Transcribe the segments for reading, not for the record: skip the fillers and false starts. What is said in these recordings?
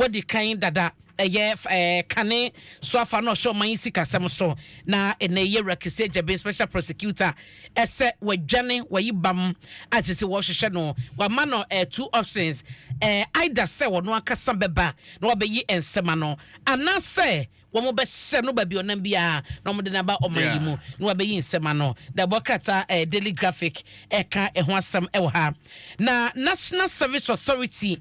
Wadi kan dada ɛyɛ ɛɛ kane soafa na ɔhyɛ ɔman yi sikasɛm so, na ɛnɛ yi Yɛwura Kissi Agyabeng, Special Prosecutor, ɛsɛ wadwane wayi bam a kyerɛ sɛ wɔhwehwɛ no. Wama no two options, either sɛ ɔno ankasa bɛba na wabɛyi nsɛm ano, anaasɛ wɔn bɛhyɛ no baabi ɔnam biara na wɔn de no aba ɔman yi mu na wabɛyi nsɛm ano. Dabɔ krataa Daily Graphic ɛka ɛho asɛm ɛwɔ ha. Na National Service Authority,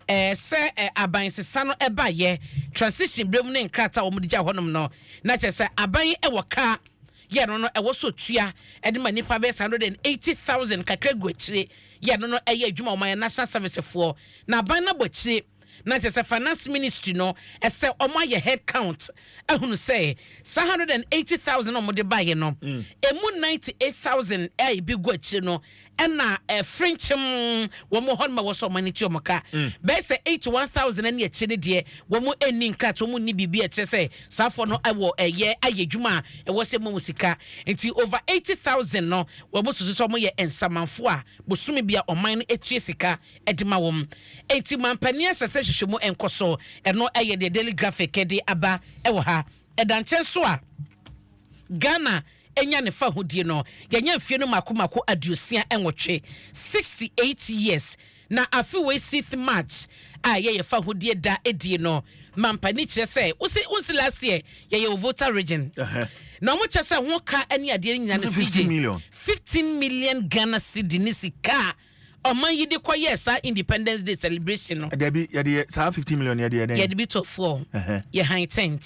sɛ aban sesa no ɛbaeɛ, transition berɛ mu ne nkrataa a wɔn de gya hɔnom no, na kyerɛ sɛ aban ɛwɔ kaa yɛ no ɛwɔ so tua ɛde ma nipa bɛyɛ 180,000 kakra gu akyire yɛ no ɛyɛ adwuma wɔn ayɛ National Service foɔ. Na aban no abɔ akyire, na kyerɛ sɛ Finance Ministry no ɛsɛ wɔn ayɛ head count ahunu sɛ saa 180,000 a wɔde baeɛ no, emu 98,000 a ebi gu akyire no ɛna ɛfrenkyem wɔn hɔ nom a wɔsɔ wɔn ani ti wɔn ka bɛyɛ sɛ 81,000 ɛne akyire no deɛ, wɔn ani nkrataa, wɔn ni biribi a ɛkyerɛ sɛ saafoɔ no ɛwɔ ɛyɛ ayɛ adwuma a ɛwɔ sɛ mu sika. Nti over 80,000 no, wɔn soso sɛ wɔn yɛ nsamanfo a bosome bi a ɔman no etua sika ɛde ma wɔn. Nti mampanin ahyɛ sɛ hwehwɛ mu nkɔ so. Ɛno ɛyɛ deɛ Daily Graphic ɛde aba ɛwɔ ha. Ɛda nkyɛn so a, Ghana enya ne fa ahodie no, yɛnyɛ mfie no mako mako 68, 68 years. Na afe wei 6 March a yɛyɛ fa ahodie da edie no, mampani kyerɛ sɛ wosi last year yɛyɛ wɔ Volta Region na wɔn kyerɛ sɛ ho ka ne adeɛ no nyinaa no, 15 CJ, million. 15 million Ghana cedi ne sika a ɔman yi de kɔyɛɛ saa Independence Day celebration no. Dabi, yɛde yɛ saa 15 million, yɛde yɛ dɛn? Yɛde bi tɔ fuel, yɛ han tent,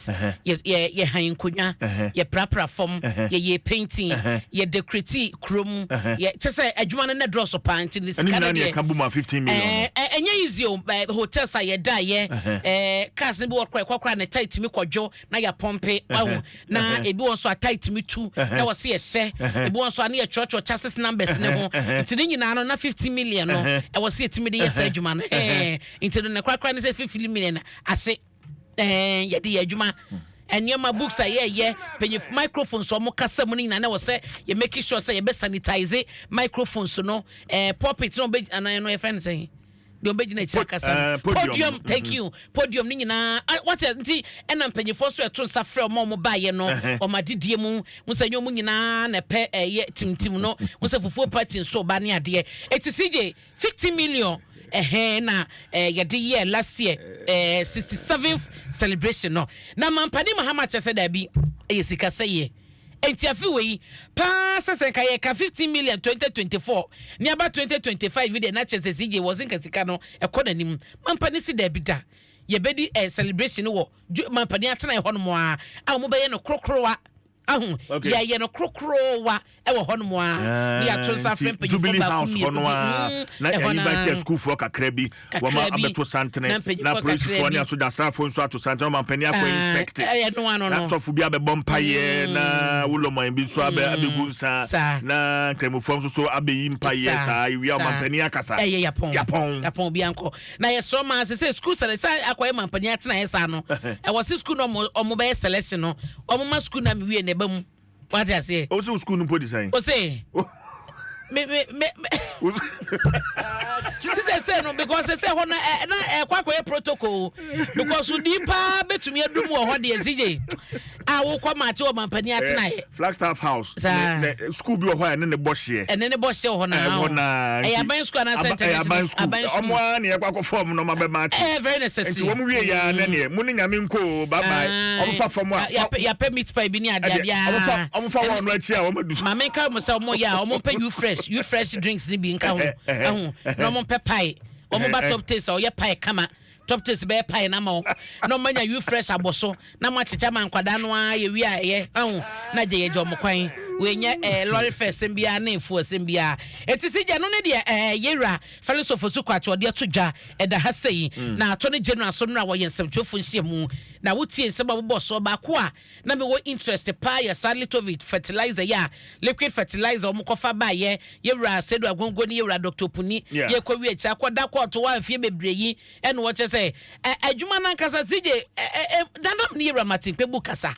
yɛ han nkonnwa, yɛ prapra fam, yɛ painting, yɛ decorate kurom, yɛ kyɛ sɛ adwuma no ne dɔɔso paa. Nti ne ɛne sika no nyinaa ne deɛ yɛka bom a 15 million no. Ɛnyɛ easy o. Hotels a yɛda yɛ cars no bi wɔ kora ɛkɔkora ne tyre tumi kɔdwo na yɛ pump wahu, na ebi wɔ nso a tyre tumi tu na wɔ se yɛhyɛ, ebi wɔ nso a ne yɛtwerɛtwerɛ chassis numbers ne ho. Nti ne nyinaa no na 15 million no ɛwɔ se yɛtumi de yɛ saa adwuma no. Nti no ne korakora ne sɛ 15 million ase yɛde yɛ adwuma, nneɛma, books a yɛyɛ, panyinfo microphones a wɔn kasa mu no nyinaa na wɔ sɛ yɛ make sure sɛ yɛbɛ sanitize microphones no, pulpit no ɔbɛ anan no, yɛfrɛ no sɛn deɛ ɔbɛgyina akyire akasa no? Podium. Podium, thank you. Podium ne nyinaa. Ah, wate? Nti ɛna mpanyinfoɔ so ɛto nsa frɛ ɔmo a ɔmo baayɛ no, ɔmo adidie mu mo sɛ nyɛ ɔmo nyinaa na ɛpɛ ɛyɛ timtim no mo sɛ fufuo party nso ɔba ne adeɛ. Eti CJ, 50 million ɛhɛn na yɛde yɛ last year 67th celebration no. Na mampani Mahama kyerɛ sɛ daabi, ɛyɛ sika sɛ yɛ nti afi wei paa sɛ nka yɛka 15 million 2024 ne aba 2025 deɛ, na kyerɛ sɛ CJ wɔ se nka sika no ɛkɔ n'anim. Mampani si daabi da, yɛbɛdi celebration wɔ mampani atena hɔ nom a wɔn bɛyɛ no korokorowa ahu. Yɛyɛ no korokorowa ɛwɔ hɔ nom a ne yɛato nsa afrɛ nti mpanyinfoɔ Jubilee baako House hɔ mmienu no bi. a na ɛhɔ yɛyi naa. invite asukuufoɔ kakra bi, Kakra wɔma bi. abɛto santene Na mpanyinfoɔ na kakra polisifoɔ ne bi. asogyasafoɔ nso ato santene, ɔma mpanin akɔ Ah, inspect. ɛyɛ no ano Na no. sɔfo bi abɛbɔ mpayɛ, na wulɔman bi nso abɛgu nsa, na nkramofoɔ nso so abɛyi mpayɛ. Saa ewia ɔma mpanin akasa. Ɛyɛ yapɔn. Yapɔn. Yapɔn bi ankɔ na yɛsrɛ ma sɛ school sɛlɛ sɛ akɔyɛ mampanin atena yɛ saa no, ɛwɔ se school no ɔmo bɛyɛ selection no, ɔmo ma school na mi wie na ɛba mu, wate aseɛ? O sɛ school no mpo de sɛn? O se me me me me sisɛ sɛ no because sɛ hɔ na ɛ na ɛkɔ akɔyɛ protocol because di paa bɛtumi adum wɔ hɔ deɛ, CJ, a wokɔ maate wɔ mampanin atena yɛ. Flagstaff House. Saa. School bi wɔ hɔ a ɛne ne bɔ hyeɛ. Ɛne ne bɔ hyɛ wɔ hɔ na ɛhɔ naa. Ɛyɛ Nti- aban school anaasɛ ɛyɛ aban international school. Aban school. Ɔmo ara ne yɛkɔ akɔ fɔm na ɔmo abɛ maakye. Ɛyɛ very necessary. Nti wɔn wie ya ne neɛ mo ne Nyame nko o, bye bye. Ɔmo fa fam a Yɛpɛ meat pie bi ne ɛdeɛ, adeadeɛ. ɔmo fa wɔn no akyi a wɔn adu so. Maame, nka mo sɛ ɔmo yɛ a ɔmo mpɛ U Fresh drinks ni bi nka ho ɛho, na ɔmo mpɛ pie. Ɔmo ba Top Taste a ɔyɛ pie kama, Top Taste bɛyɛ pie na ma wɔn na ɔmo anya U Fresh abɔ so na mo akyekyɛ ma nkwadaa no ara. Yɛ wi a ɛyɛ ɛho na gye yɛ gye ɔmo kwan wei nyɛ lorry fare sɛm biara ne efu asɛm biara. Eti si gya no ne deɛ yɛwura Felix Ofosu Kwakye ɔde ato dwa ɛda ha sɛyi. Na Attorney General so no a wɔyɛ nsɛmtwerɛfo nhyia mu na wotie nsɛm a wɔbɔ so baako a na mewɔ interest paa yɛ saa Lithovit fertilizer yi a, liquid fertilizer wɔn kɔfa baayɛ, yɛwura Seidu Agongo ne yɛwura Dr Opuni yɛkɔ wie akyi akɔda kɔɔto wa mfie bebree yi, ɛna wɔkyɛ sɛ adwuma no ankasa, CJ, ɛ ɛ ɛ danam ne yɛwura Martin Kpebu kasa.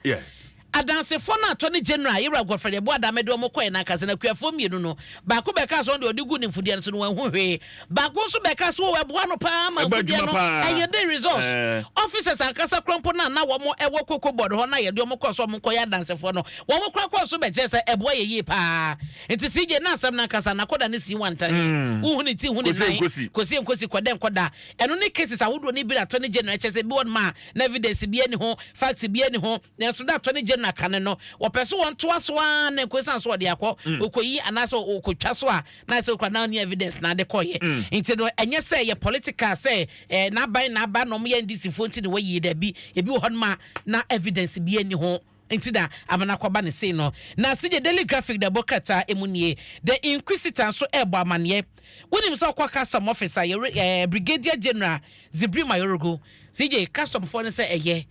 Adansefoɔ no Attorney General Yewura Godfred Yeboah Dame de wɔn kɔeɛ no ankasa no akuafoɔ mmienu no, baako bɛkaa sɛ ɔno deɛ ɔde guu ne mfudeɛ no so no wanhu hwee. Baako nso bɛkaa sɛ oo ɛboa no paa ma Ɛbɔ mfudeɛ adwuma no paa. ɛyɛ den results. Ɛɛ. Officers ankasa koraa mpo no a na wɔn wɔ Cocoa Board hɔ no a yɛde wɔn kɔɔ sɛ wɔn nkɔyɛ adansefoɔ no, wɔn koraa kɔɔ so bɛkyerɛ sɛ ɛboa yɛ yie paa. Nti CJ na asɛm no ankasa nakoda ne sii wantan. Wohu ne ti hu ne Kɔsie nan. nkosi. Kɔsie nkosi kɔdɛ nkɔda. Ɛno ne cases ahodoɔ no bi na Attorney General kyerɛ sɛ ebi wɔ nom a na evidence biara nni ho, facts biara nni ho, nanso na Attorney General kane no, wɔpɛ sɛ wɔntoa so ara na nko esiane sɛ wɔde akɔ, wɔkɔyi anaasɛ wɔkɔtwa so a, na ayɛ sɛ wokura na wonni evidence na ade kɔeɛ. Nti no, ɛnyɛ sɛ ɛyɛ political sɛ eh, n'aban na aba na wɔyɛ NDC foɔ nti na wɔayi, dabi, ebi wɔ hɔnom a na evidence biara nni ho. Nti na ama no akɔba no sei no. Na sɛdeɛ Daily Graphic na ɛbɔ krataa emu nie, The Inquisitor nso rebɔ amaneɛ. Wonim sɛ wokɔ custom office a, yɛwere ɛɛ Brigadier General Zibri Mayorogo, CJ, custom foɔ no sɛ ɛyɛ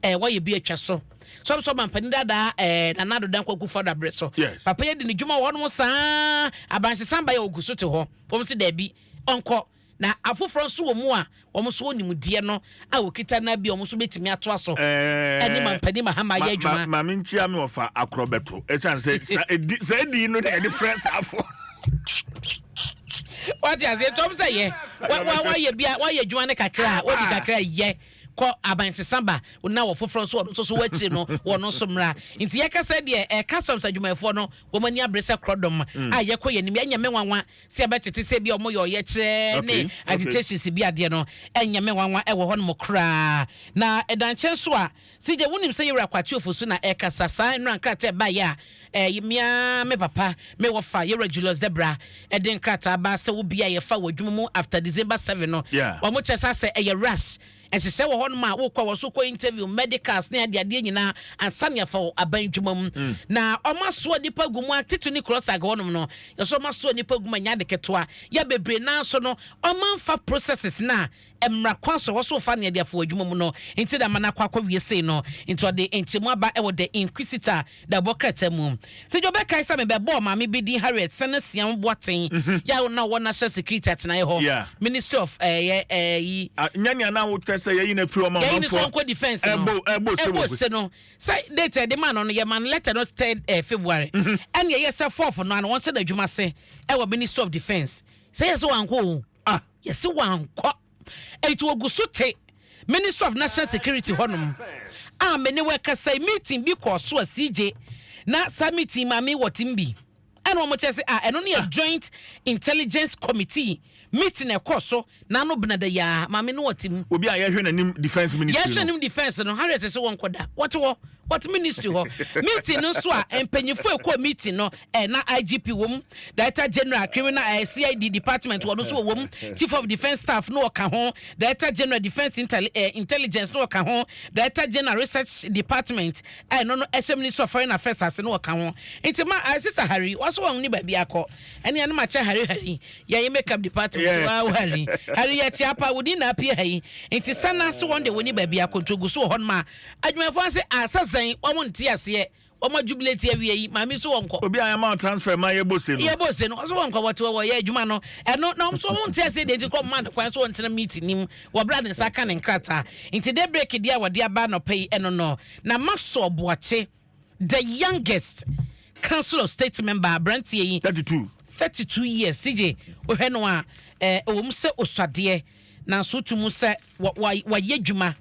ɛɛ wɔayɛ bi atwa so. Sɛ ɔm sɛ ɔmampanin daadaa ɛɛ Nana Addo Dankwa Akufo-Addo abrɛ so. Yes. Papa yi adi ne dwuma wɔ hɔnom saa, abansesa baeɛ a ɔgu so te hɔ. Wɔn se daabi, ɔnkɔ. Na afoforɔ nso wɔ mu a wɔn nso wɔ nimdeɛ no a wɔkita no ara bi a wɔn nso bɛtumi atoa so ne Mampanin Mahama ayɛ adwuma. Ma me nkyia me ɔfa akorɔbɛto ɛsiane sɛ sa edi saa edi no na yɛde frɛ saafo. Wate aseɛ nti wɔn sɛ yɛ wayɛ bia wayɛ adwuma no kakra a wadi kakra yɛ kɔ abansesa ba na wɔ foforɔ nso wɔn nso so wɔakyiri no wɔn nso mmra nti yɛkasa deɛ ɛ customs adwumayɛfoɔ no wɔn ani abere sɛ korɔdɔm a yɛkɔ yɛn anim ɛnyɛ me nwanwa Sɛ yɛbɛtete sɛ ebia wɔyɛ ɔyɛkyerɛ ne agitations bi adeɛ no, ɛnyɛ me nwanwa wɔ hɔnom koraa. Na ɛda nkyɛn nso a, CJ, wonim sɛ Yɛwura Kwakye Ofosu na ɛrekasa saa nnora nkrataa a ɛbaeɛ a, eh, me ara me papa, me wɔfa, Yɛwura Julius Debra, de nkrataa baa sɛ wo bia yɛfa wɔ adwuma mu after December 7 no, wɔn kyerɛ sɛ asɛ ɛyɛ rush. Nhyehyɛe wɔ hɔnom a wokɔ a wɔn nso kɔ interview, medicals ne adeadeɛ nyinaa ansa na yɛafa wo aban adwuma mu. Na wɔasoa nnipa gu mu a titiriw ne Klosag hɔnom no, yɛsɛ wɔasoa nnipa gu mu a ɛnyɛ ade ketewa. Yɛ bebree no ara nso no, wɔamfa processes no a mmara kwan so a ɛwɔ sɛ wofa na yɛde afa wo adwuma mu no nti na ama no akɔ akɔwie sei no. Nti ɔde nkyerɛmu aba wɔ The Inquisitor dawubɔ krataa mu. Sɛ Joe bɛkae sɛ mebɛbɔɔ maame bi din Harriet Sene Siam Boateng yɛ a na ɔwɔ National Security atenaeɛ hɔ, Ministry of ɛyɛ ɛyi. Nyɛ nea na wokyerɛ sɛ yɛyi no afiri hɔ ma Yɛyi no sɛ ɔmanfoɔ ɔnkɔ defence no. ɛbɔ ɛbɔ se Ɛbɔ wɔ se no. Sɛ date a yɛde maa no no, yɛmaa no letter no third eh, February. Ɛna ɛyɛ sɛ fourth no ano wɔnhyɛ no adwuma ase ɛwɔ Ministry of Defence. Sɛ yɛse wankɔ o. Yɛse wankɔ. Enti wɔgu so te Ministry of National Security hɔnom a me ne wo ɛkasa yi, meeting bi kɔɔ so a CJ na saa meeting maame wɔ team bi ɛna wɔn kyerɛ sɛ ah ɛno no yɛ joint intelligence committee meeting ɛkɔɔ so na ano benada yi a maame no wɔ team. Obi a yɛhwɛ n'anim defence ministry no. Yɛhwɛ n'anim defence no Harriet sɛ wɔn kɔ da wɔte hɔ. Wɔte ministry hɔ meeting no nso a mpanyinfoɔ ɛkɔɔ meeting no eh, na IGP wɔ mu, Director General Criminal eh, CID department wɔn nso wɔ mu, Chief of Defence Staff no ɔka ho, Director General Defence Intel, eh, Intelligence no ɔka ho, Director General Research Department eh, no no ɛhyɛ Ministry of Foreign Affairs ase no ɔka ho. Nti ma eh, Sister Harry wɔso wɔn ni baabi akɔ ɛne ɛno ma kyɛ Harry Harry yɛn makeup department yeah. Wow Harry Harry yɛ kyɛ apa wodi na apue ha yi nti sana so wɔn de wɔn ni baabi akɔ nti ogu so wɔ hɔ nom a Adwumayɛfoɔ no se, Ah, sɛ sɛn? Wɔn nte aseɛ. Wɔn ajubilate awie yi, maame so wɔnkɔ. Obi a yɛama wo transfer ma yɛbɔ se no. Yɛbɔ se no, ɔso wɔnkɔ, wɔte hɔ wɔyɛ adwuma no. Ɛno, na wɔn nso wɔn nte aseɛ deɛ nti kɔ ɔmma no kwan so ɔntena meeting no mu wɔ berɛ a ne nsa aka ne nkrataa. Nti daybreak deɛ a wɔde aba anɔpa yi, ɛno no. Na Maxwell Boakye. The youngest council of state member aberanteɛ yi. 32. 32 years CJ wohwɛ no a ɛɛ ɛwɔ mu sɛ osuadeɛ nanso wotu mu sɛ wa wa wayɛ adwuma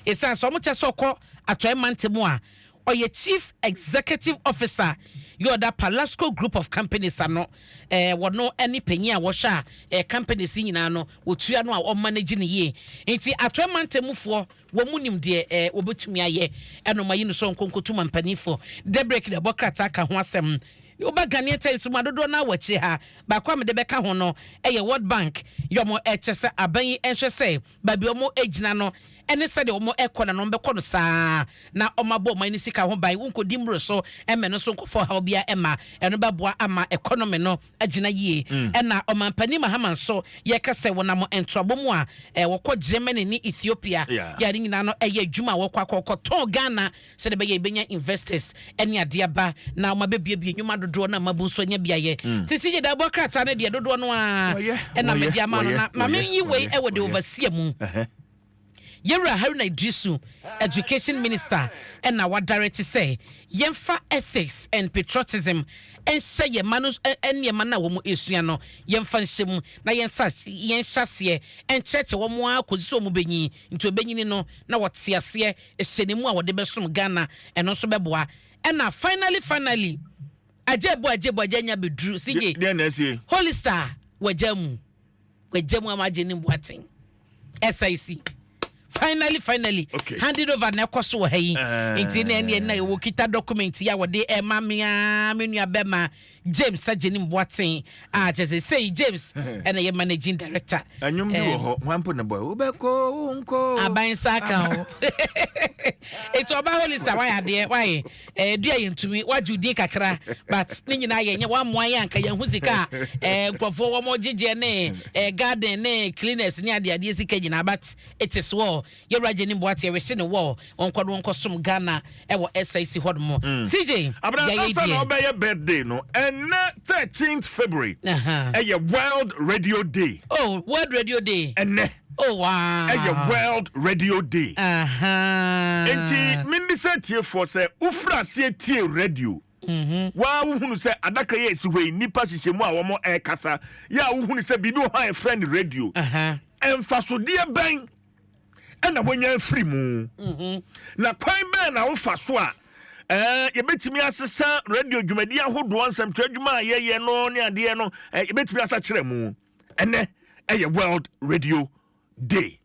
esan sɛ wɔn kyɛ sɛ ɔkɔ atɔɛ mantam a ɔyɛ chief executive officer yɛ ɔda Palasco group of companies ano ɛɛ wɔno ɛne panyin a wɔhwɛ a ɛɛ companies nyinaa no wɔtua no a ɔmanage ne yie nti atɔɛ mantam mufoɔ Wɔn mu nim deɛ eh, wɔbɛtumi ayɛ ɛna wɔn ayi no sɛ ɔnkɔ nkɔtu mampanimfoɔ. Daybreak na ɛbɔ krataa ka ho asɛm. Woba Ghanaian Times mu a, dodoɔ no ara wɔ akyire ha. Baako a mede bɛka ho no yɛ World Bank yɛ wɔn ɛkyɛ sɛ aban yi nhwɛ sɛ baabi a wɔn gyina no ne sɛdeɛ wɔn kɔ na na wɔn bɛkɔ no saa na wɔn abɔ ɔman no sika ho ban. Wonkɔdi mmoro so mmɛ no nso nkɔfa ɔhaw biara mma. Ɛno bɛboa ama economy no agyina yie. Ɛna Ɔmanpanin Mahama nso yɛka sɛ wɔnam ntoabɔ mu a wɔkɔ Germany ne Ethiopia yɛ a ne nyinaa no ɛyɛ adwuma a wɔkɔ akɔ kɔtɔn Ghana sɛdeɛ ɛbɛyɛ yɛbɛnya investors ne adeɛ aba na wɔn abɛbuebue nnwuma dodoɔ na mmabu nso anya bi ayɛ. Sisi gye daabɔ krataa no deɛ dodoɔ no ara ɛna mede ama no na ma menyi wei ɛwɔ the overseer mu. Yɛwura Haruna Iddrisu, Education Minister, ɛna wadirect sɛ yɛmfa ethics and patriotism nhyɛ yɛn mma no nneɛma no a wɔn esua no, yɛmfa nhyɛ mu na yɛnsa yɛnhyɛ aseɛ nkyerɛkyerɛ wɔn ara kɔsi sɛ wɔn bɛnyin. Nti wɔbɛnyini no na wɔte aseɛ hyɛ ne mu a wɔde bɛsom Ghana, ɛno nso bɛboa. Ɛna finally finally, agya ebu agya ebu agya nya bɛduru CJ. Deɛ na ɛsie? Holy Star wagya mu, wagya mu ama agye ne mbuaten SIC finally finally handed over na ɛkɔ so wɔ ha yi. Nti na ɛne ɛna ɛwɔ kita document yi a wɔde ɛma mea me nua bɛma James Agyenim Boateng a kyerɛ sɛ sei James ɛna yɛ managing director. Ɛnwom bi wɔ hɔ, hwan po ne bɔ wobɛkɔ wonkɔ. Aban nsa aka ho. Eti ɔba Holy Star, wayɛ adeɛ, wayɛ dua yɛ ntumi wagye odin kakra, but ne nyinaa yɛ nyɛ wamoa yɛ anka yɛn ho sika a nkurɔfoɔ wɔn gyegyeɛ ne garden ne cleaners ne adeɛ adeɛ sika nyinaa, but it is well. Yɛwura Agyenim Boateng, yɛwɛsi ne wɔ wɔnkɔ no wɔnkɔ som Ghana ɛwɔ SIC hɔ nom. CJ. Abena. Yɛyɛ ansa na deɛ. Ɔbɛyɛ birthday no, ɛnɛ 13th February ɛyɛ World Radio Day. Oh, World Radio Day. Ɛnɛ ɛyɛ World Radio Day. Nti membisa tiefoɔ sɛ wofiri aseɛ tie radio waa, wohunu sɛ adaka yɛ esi hɔ yi, nnipa hyehyɛ mu a wɔn ɛrekasa yɛ a, wohunu sɛ biribi wɔ hɔ a yɛfrɛ no radio, mfasodeɛ bɛn ɛna wɔnya afiri mu, na kwan bɛn na wofa so a yɛbɛtumi asesa radio dwumadi ahodoɔ, nsɛmtwerɛ adwuma a yɛyɛ no ne adeɛ no, yɛbɛtumi asa kyerɛ mu? Ɛnɛ ɛyɛ World Radio Day.